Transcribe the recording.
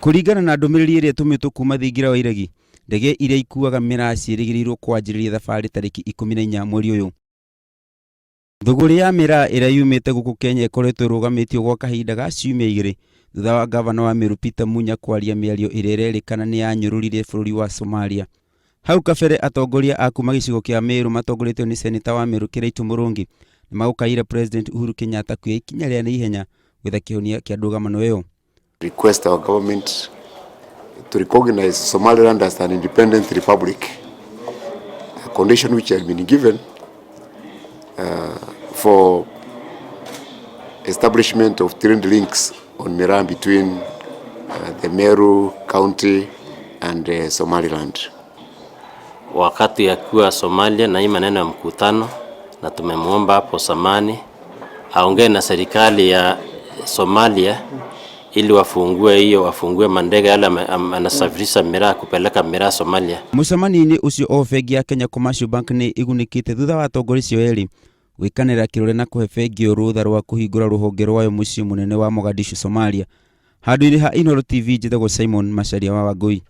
Kũringana na ndũmĩrĩri ĩrĩa ĩtũmĩtwo kuma thingira wa iregi, ndege iria ikuaga mĩraa ciĩrĩgĩrĩirwo kwanjĩrĩria thabarĩ tarĩki 14 mweri ũyũ. Thũgũrĩ ya mĩraa ĩrĩa yumĩte gũkũ Kenya ĩkoretwo ĩrũgamĩtio gwa kahinda ga ciumia igĩrĩ thutha wa ngavana wa Meru Peter Munya kwaria mĩario ĩrĩa ĩrerĩkana nĩ yanyũrũririe bũrũri wa Somalia. Hau kabere atongoria a kuma gĩcigo kĩa Meru matongoretio nĩ Seneta wa Meru Kiraitu Murungi nĩ magũkaĩire President Uhuru Kenyatta kuoya ikinya rĩa naihenya gwetha kĩhonia kĩa ndũgamano ĩyo. Request our government to recognize Somaliland as an independent republic, a condition which had been given for establishment of trade links on Miraa between the Meru County and Somaliland. Wakati akiwa Somalia na hii maneno ya mkutano, na tumemwomba hapo zamani aongee na serikali ya Somalia ili wafungue hiyo wafungue mandege yale anasafirisha miraa kupeleka miraa Somalia. Mũcemanio-inĩ ũcio o bengi ya Kenya Commercial Bank nĩ ĩgunĩkĩte thutha wa atongoria acio erĩ gwĩkanĩra kĩrore na kũhe bengi ĩyo rũtha rwa kũhingũra rũhonge rwayo mũciĩ mũnene wa Mogadishu, Somalia. Handũ-inĩ ha Inooro TV, njĩtagwo Simon Macharia wa Wangũi.